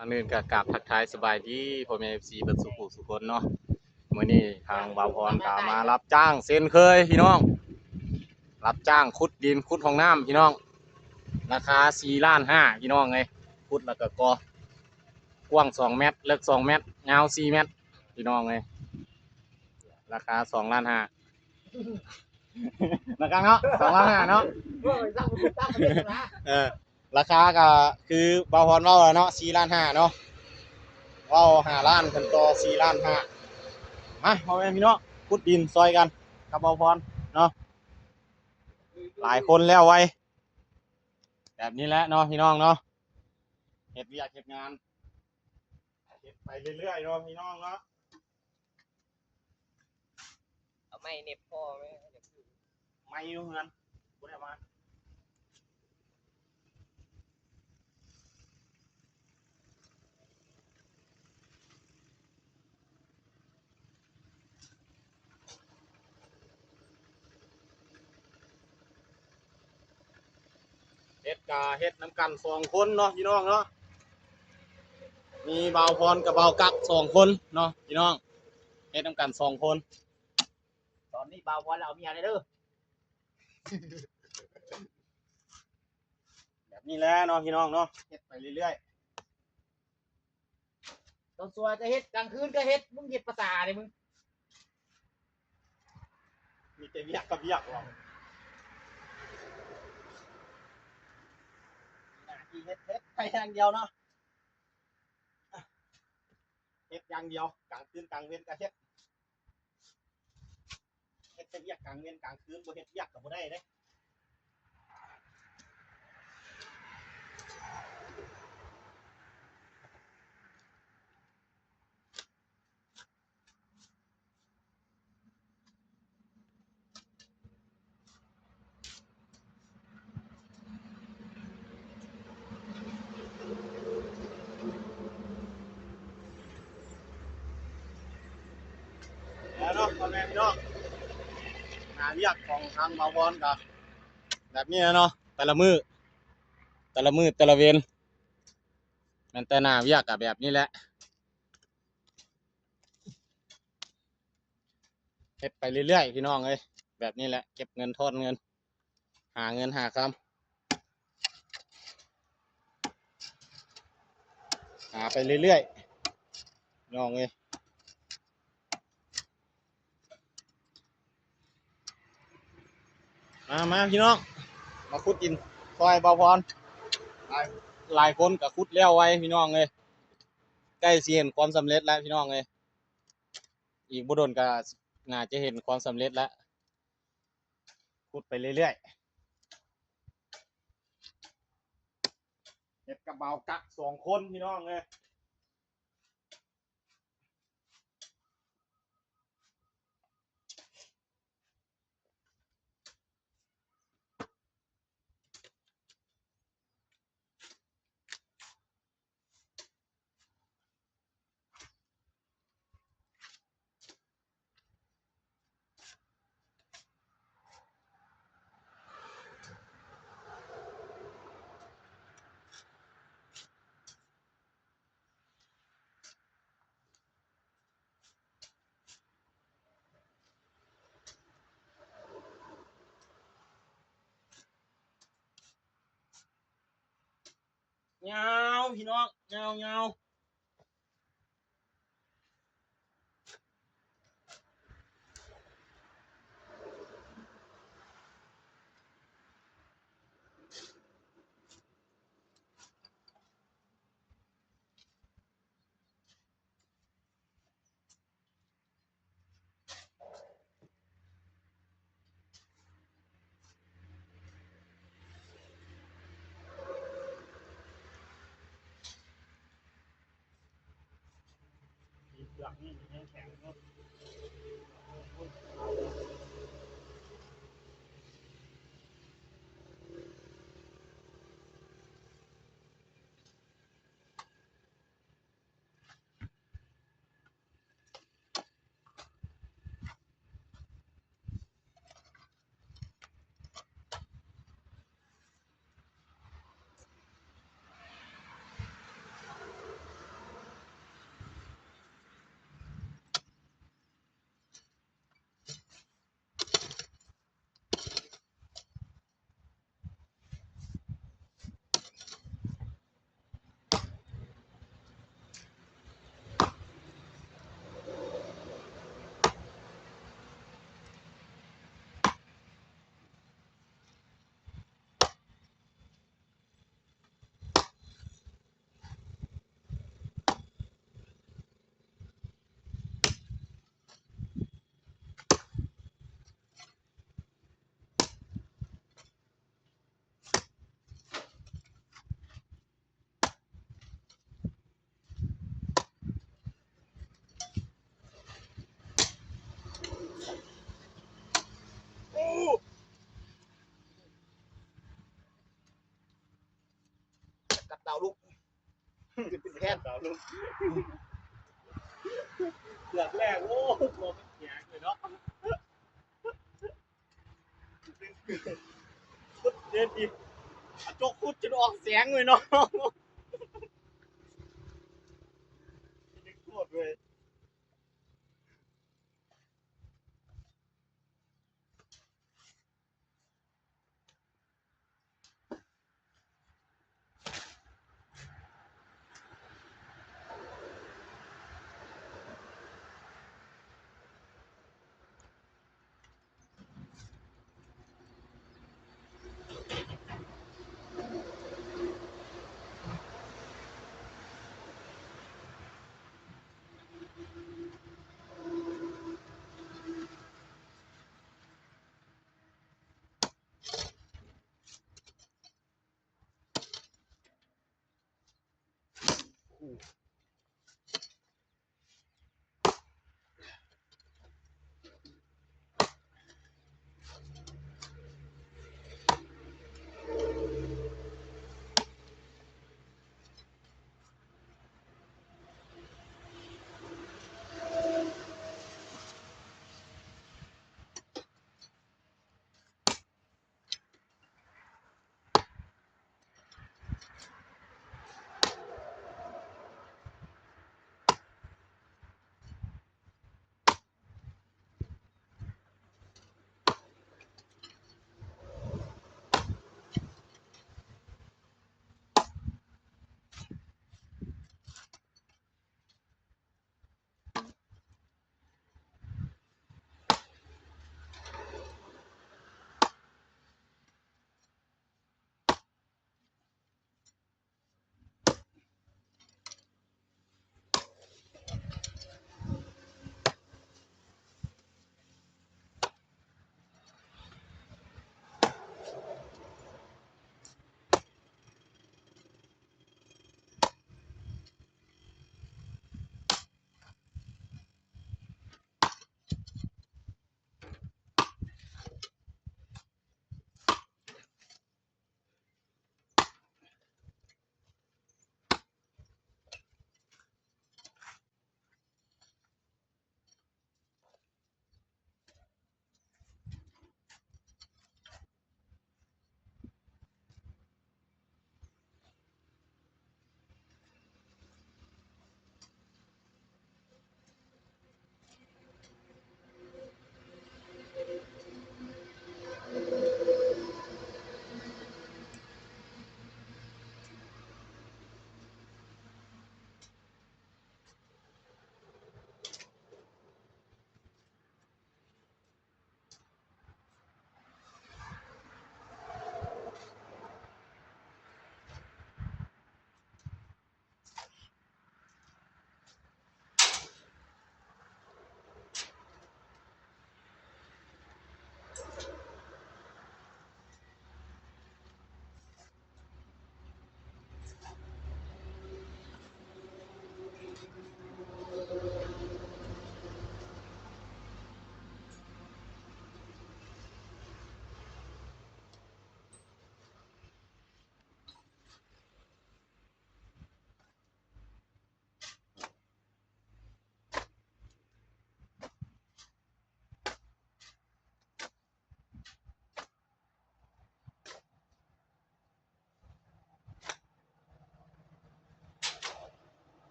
ກ່ອນອື່ນກໍກາບທັກທາຍສະບາຍດີພໍ່ແມ່ເອັຟຊີເບິດສູ່ຜູ້ສູ່ຄົນເນາະ. ມື້ນີ້ທາງບ່າວພອນກໍມາຮັບຈ້າງເຊັ່ນເຄີຍພີ່ນ້ອງ, ຮັບຈ້າງຂຸດດິນຂຸດຫ້ອງນ້ຳພີ່ນ້ອງ, ລາຄາສີ່ລ້ານຫ້າພີ່ນ້ອງເອີຍ. ຂຸດແລ້ວກໍກໍ່ ກວ້າງສອງແມັດ ເລິກສອງແມັດ ຍາວສີ່ແມັດພີ່ນ້ອງເອີຍ, ລາຄາສອງລ້ານຫ້າ ນະຄັບເນາະ ສອງລ້ານຫ້າເນາະ. ເອີ ລາຄາກໍຄືບ່າວພອນເວົ້າແລ້ວເນາະ ສີ່ລ້ານຫ້າເນາະ, ເວົ້າຫ້າລ້ານ ເພິ່ນຕໍ່ສີ່ລ້ານຫ້າ. ມາ ພໍ່ແມ່ພີ່ນ້ອງ ຂຸດດິນຊ່ອຍກັນກັບບ່າວພອນເນາະ, ຫຼາຍຄົນແລ້ວໄວ ແບບນີ້ແຫຼະເນາະພີ່ນ້ອງເນາະ, ເຮັດວຽກເຮັດງານ ເຮັດໄປເລື້ອຍໆເນາະພີ່ນ້ອງເນາະ. ເອົາໄມ້ເໜັບພໍແມ່ນ ໄມ້ຢູ່ເຮືອນ ບໍ່ໄດ້ເອົາມາ. ເຮັດກະເຮັດນຳກັນສອງຄົນເນາະພີ່ນ້ອງເນາະ, ມີບ່າວພອນກັບບ່າວກັກສອງຄົນເນາະພີ່ນ້ອງ, ເຮັດນຳກັນສອງຄົນ. ຕອນນີ້ບ່າວພອນລາວເອົາເມຍແລ້ວເດີ. ແບບນີ້ແຫຼະເນາະພີ່ນ້ອງເນາະ, ເຮັດໄປເລື້ອຍໆ. ຕອນສວຍກໍເຮັດ ກາງຄືນກໍເຮັດ, ມຶງເຮັດພາສາເດ້ມຶງ. ມີແຕ່ວຽກກັບວຽກເນາະ, ໜ້າທີ່ເຮັດ ເຮັດໄປຢ່າງດຽວເນາະ, ເຮັດຢ່າງດຽວ, ກາງຄືນກາງເວັນກໍເຮັດ. ເຮັດແຕ່ວຽກກາງເວັນກາງຄືນ, ບໍ່ເຮັດວຽກກໍບໍ່ໄດ້ເດ້. ແລ້ວເນາະ ພໍ່ແມ່ພີ່ນ້ອງ, ໜ້າວຽກຂອງທາງບ່າວພອນກໍແບບນີ້ແຫຼະເນາະ, ແຕ່ລະມື້ ແຕ່ລະມື້ແຕ່ລະເວັນ ແມ່ນແຕ່ໜ້າວຽກກໍແບບນີ້ແຫຼະ. ເຮັດໄປເລື້ອຍໆ ພີ່ນ້ອງເອີຍ, ແບບນີ້ແຫຼະ ເກັບເງິນ ຖອນເງິນ ຫາເງິນຫາຄຳ ຫາໄປເລື້ອຍໆ ພີ່ນ້ອງເອີຍ. ມາ ມາພີ່ນ້ອງ ມາຂຸດດິນຊ່ອຍບ່າວພອນ, ຫຼາຍ ຫຼາຍຄົນກໍຂຸດແລ້ວໄວ ພີ່ນ້ອງເອີຍ, ໃກ້ຊິເຫັນຄວາມສຳເລັດແລ້ວ ພີ່ນ້ອງເອີຍ. ອີກບໍ່ດົນກໍໜ້າຈະເຫັນຄວາມສຳເລັດແລ້ວ, ຂຸດໄປເລື້ອຍໆ. ເຮັດກັບບ່າວກັກສອງຄົນ ພີ່ນ້ອງເອີຍ. ຍາວ ພີ່ນ້ອງ ຍາວ ຍາວ. ເ ເກືອບແລ້ວ ໂອ້ ຕົວມັນແຂງເລີຍເນາະ ຂຸດເດັດອີກ ອາ ຈົກຂຸດຈົນອອກແສງເລີຍເນາະ ໂຄດເວີຍ.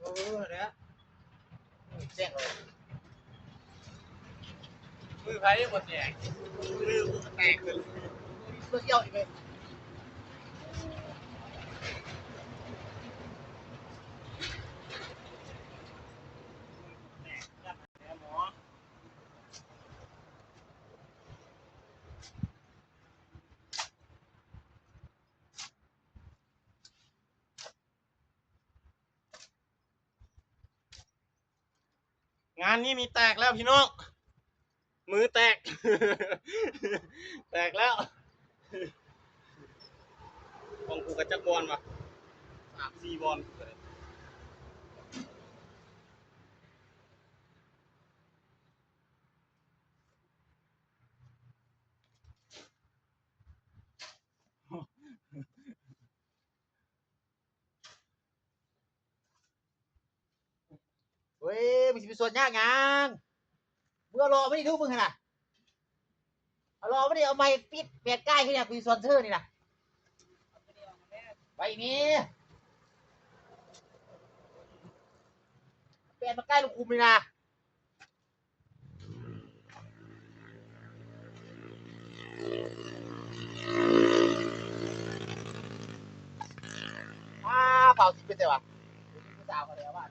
ເອີ ເດ້ ແຈ້ງເລີຍ ມືໃຜບໍ່ແຕກ ມືແຕກເລີຍ ເພື່ອເຈົ້າອີກເລີຍ. ງານນີ້ມີແຕກແລ້ວພີ່ນ້ອງ ມືແຕກ ແຕກແລ້ວ ຂອງກູກະຈັກບ່ອນວະ ສາມສີ່ບ່ອນ. ໂອ້ຍ ມຶງຊິໄປສວນຍາກຫຍັງ? ມຶງເອົາລໍ້ມານີ້ດູ ມຶງຫັ້ນນະ ເອົາລໍ້ມານີ້ ເອົາໄມ້ປິດແປດກາຍຄືຫຍັງ ກູຊິສວນເຊີນີ້ນະ. ໄປນີ້ ແປດປາກກາຍລູກຂຸມນີ້ນະ. ອ້າ ເປົ່າຊິເປັນແຕ່ວ່າ ຜູ້ສາວກໍໄດ້ເອົາມາ.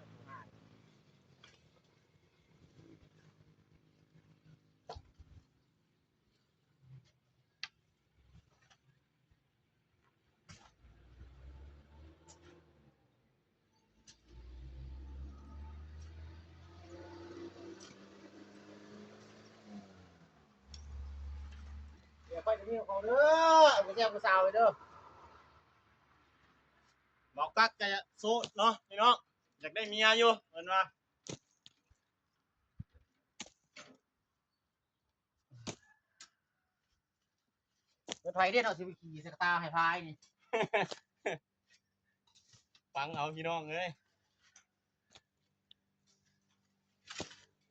ດຽວຂ້ອຍຈະມີຂອງເດີ ຜູ້ແຊວຜູ້ສາວເດີ. ເບົາກັກກະໂສດເນາະພີ່ນ້ອງ ຢາກໄດ້ເມຍຢູ່ເພິ່ນວ່າ. ລົດໄຟເດ້ເນາະ ຊິໄປຂີ່ໃສ່ກະຕ່າໃຫ້ພາຍນີ້. ຟັງເອົາພີ່ນ້ອງເອີຍ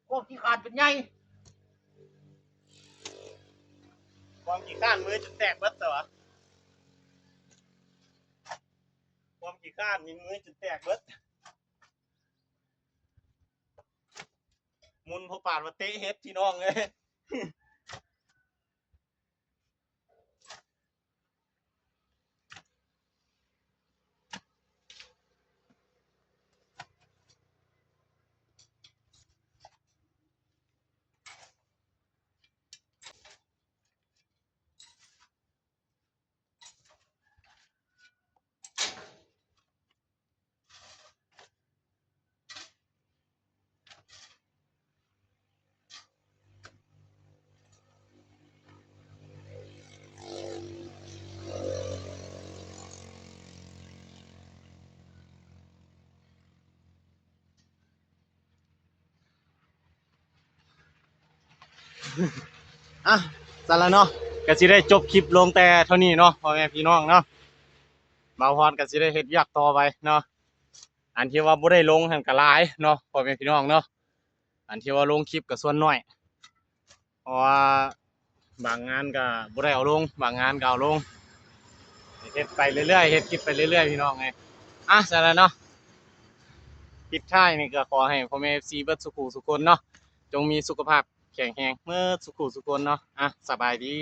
ຄວາມຂີ້ຄ້ານເປັນໃຫຍ່ ຄວາມຂີ້ຄ້ານມືຈົນແຕກເບິດ ແຕ່ວ່າ ຄວາມຂີ້ຄ້ານນີ້ມືຈົນແຕກເບິດ. ໝຸນພໍປານວ່າເຕະເຫັດພີ່ນ້ອງເອີຍ.ອ່ະ ຊັ້ນລະເນາະ ກະຊິໄດ້ຈົບຄລິບລົງແຕ່ເທົ່ານີ້ເນາະ ພໍ່ແມ່ພີ່ນ້ອງເນາະ. ບ່າວພອນກະຊິໄດ້ເຮັດວຽກຕໍ່ໄປເນາະ. ອັນທີ່ວ່າບໍ່ໄດ້ລົງຫັ້ນກະຫຼາຍເນາະ ພໍ່ແມ່ພີ່ນ້ອງເນາະ. ອັນທີ່ວ່າລົງຄລິບກະສ່ວນໜ້ອຍ ເພາະວ່າບາງງານກະບໍ່ໄດ້ເອົາລົງ ບາງງານກະເອົາລົງ ເຮັດໄປເລື້ອຍໆ ເຮັດຄລິບໄປເລື້ອຍໆ ພີ່ນ້ອງເອີຍ. ອ່ະ ຊັ້ນລະເນາະ ປິດທ້າຍນີ້ກະຂໍໃຫ້ພໍ່ແມ່ເອັຟຊີເບິດສູ່ຜູ້ສູ່ຄົນເນາະ ຈົ່ງມີສຸຂະພາບແຂງແຮງເໝິດສູ່ຜູ້ສູ່ຄົນເນາະ. ອ່ະ ສະບາຍດີ.